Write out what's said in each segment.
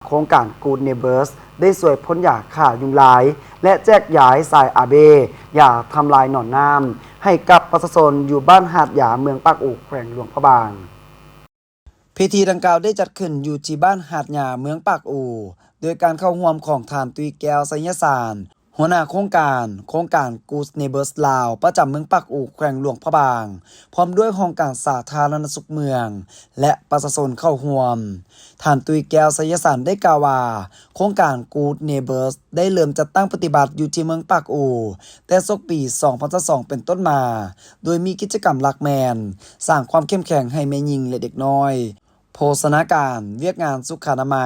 ໂຄງການ Good Neighbors ໄດ້ຊ່ວຍພົ່ນຢາຂ້າຍຸງລາຍ ແລະ ແຈກຢາຍສາຍອາເບ ຢາທຳລາຍໜອນນ້ຳ ໃຫ້ກັບປະຊາຊົນຢູ່ບ້ານຫາດຢາ ເມືອງປາກອູ ແຂວງຫຼວງພະບາງ. ພິທີດັ່ງກ່າວໄດ້ຈັດຂຶ້ນຢູ່ທີ່ບ້ານຫາດຢາ ເມືອງປາກອູ ໂດຍການເຂົ້າຮ່ວມຂອງທ່ານ ຕຸ້ຍແກ້ວ ໄຊຍະສານ ຫົວໜ້າໂຄງການ ໂຄງການ Good Neighbors ລາວ ປະຈຳເມືອງປາກອູ ແຂວງຫຼວງພະບາງ ພ້ອມດ້ວຍຫ້ອງການສາທາລະນະສຸກເມືອງ ແລະ ປະຊາຊົນເຂົ້າຮ່ວມ. ທ່ານ ຕຸ້ຍແກ້ວ ໄຊຍະສານ ໄດ້ກ່າວວ່າ ໂຄງການ Good Neighbors ໄດ້ເລີ່ມຈັດຕັ້ງປະຕິບັດຢູ່ທີ່ເມືອງປາກອູ ແຕ່ສົກປີສອງພັນຊາວສອງເປັນຕົ້ນມາ, ໂດຍມີກິດຈະກຳຫຼັກແມ່ນ ສ້າງຄວາມເຂັ້ມແຂງໃຫ້ແມ່ຍິງ ແລະ ເດັກນ້ອຍ, ໂພຊະນາການ, ວຽກງານສຸຂະອະນາໄມ,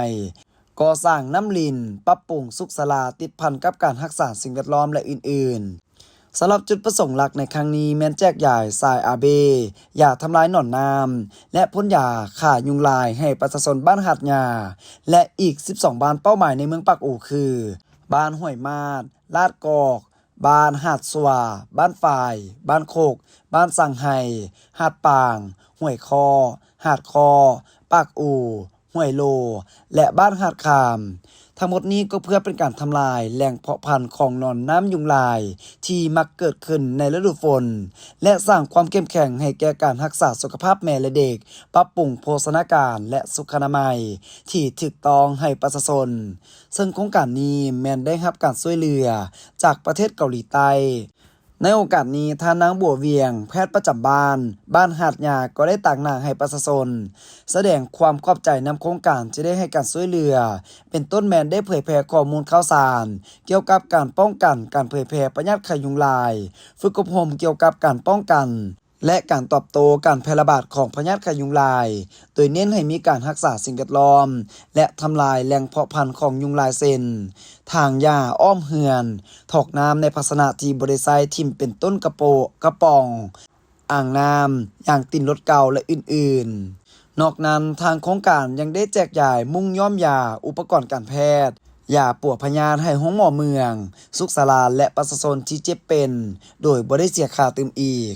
ກໍ່ສ້າງນ້ຳລິນ, ປັບປຸງສຸກສາລາ ຕິດພັນກັບການຮັກສາສິ່ງແວດລ້ອມ ແລະ ອື່ນໆ. ສຳລັບຈຸດປະສົງຫຼັກໃນຄັ້ງນີ້ແມ່ນແຈກຢາຍສາຍອາເບ, ຢາທຳລາຍໜອນນ້ຳ ແລະ ພົ່ນຢາຂ້າຍຸງລາຍໃຫ້ປະຊາຊົນບ້ານຫາດຫຍ້າ ແລະ ອີກສິບສອງບ້ານເປົ້າໝາຍໃນເມືອງປາກອູ ຄື ບ້ານຫ້ວຍມາດ, ລາດກອກ, ບ້ານຫາດຊົ່ວ, ບ້ານຝາຍ, ບ້ານຄົກ, ບ້ານສັງໄຮ, ຫາດປາງ, ຫ້ວຍຄໍ້, ຫາດຄໍ້, ປາກອູ, ຫ້ວຍໂລ ແລະ ບ້ານຫາດຄາມ. ທັງໝົດນີ້ກໍເພື່ອເປັນການທຳລາຍແຫຼ່ງເພາະພັນຂອງໜອນນ້ຳຍຸງລາຍທີ່ມັກເກີດຂຶ້ນໃນລະດູຝົນ ແລະ ສ້າງຄວາມເຂັ້ມແຂງໃຫ້ແກ່ການຮັກສາສຸຂະພາບແມ່ ແລະ ເດັກ, ປັບປຸງໂພຊະນາການ ແລະ ສຸຂະອະນາໄມທີ່ຖືກຕ້ອງໃຫ້ປະຊາຊົນ, ເຊິ່ງໂຄງການນີ້ແມ່ນໄດ້ຮັບການຊ່ວຍເຫຼືອຈາກປະເທດເກົາຫຼີໃຕ້. ໃນໂອກາດນີ້, ທ່ານນາງ ບົວວຽງ, ແພດປະຈຳບ້ານ, ບ້ານຫາດຫຍ້າ ກໍໄດ້ຕາງໜ້າໃຫ້ປະຊາຊົນ ສະແດງຄວາມຂອບໃຈນຳໂຄງການທີ່ໄດ້ໃຫ້ການຊ່ວຍເຫຼືອ, ເປັນຕົ້ນແມ່ນໄດ້ເຜີຍແຜ່ຂໍ້ມູນຂ່າວສານກ່ຽວກັບການປ້ອງກັນ, ການເຜີຍແຜ່ພະຍາດໄຂ້ຍຸງລາຍ, ຝຶກອົບຮົມກ່ຽວກັບການປ້ອງກັນ ແລະ ການຕອບໂຕ້ການແຜ່ລະບາດຂອງພະຍາດໄຂ້ຍຸງລາຍ, ໂດຍເນັ້ນໃຫ້ມີການຮັກສາສິ່ງແວດລ້ອມ ແລະ ທຳລາຍແຫຼ່ງເພາະພັນຂອງຍຸງລາຍ ເຊັ່ນ ຖາງຫຍ້າອ້ອມເຮືອນ, ຖອກນ້ຳໃນພາຊະນະທີ່ບໍ່ໄດ້ໃຊ້ຖິ້ມ ເປັນຕົ້ນກະໂປະ, ກະປ໋ອງ, ອ່າງນ້ຳ, ຢາງຕີນລົດເກົ່າ ແລະ ອື່ນໆ. ນອກນັ້ນ, ທາງໂຄງການຍັງໄດ້ແຈກຢາຍມຸ້ງຍ້ອມຢາ, ອຸປະກອນການແພດ, ຢາປົວພະຍາດໃຫ້ໂຮງໝໍເມືອງ, ສຸກສາລາ ແລະ ປະຊາຊົນທີ່ເຈັບເປັນ ໂດຍບໍ່ໄດ້ເສຍຄ່າຕື່ມອີກ.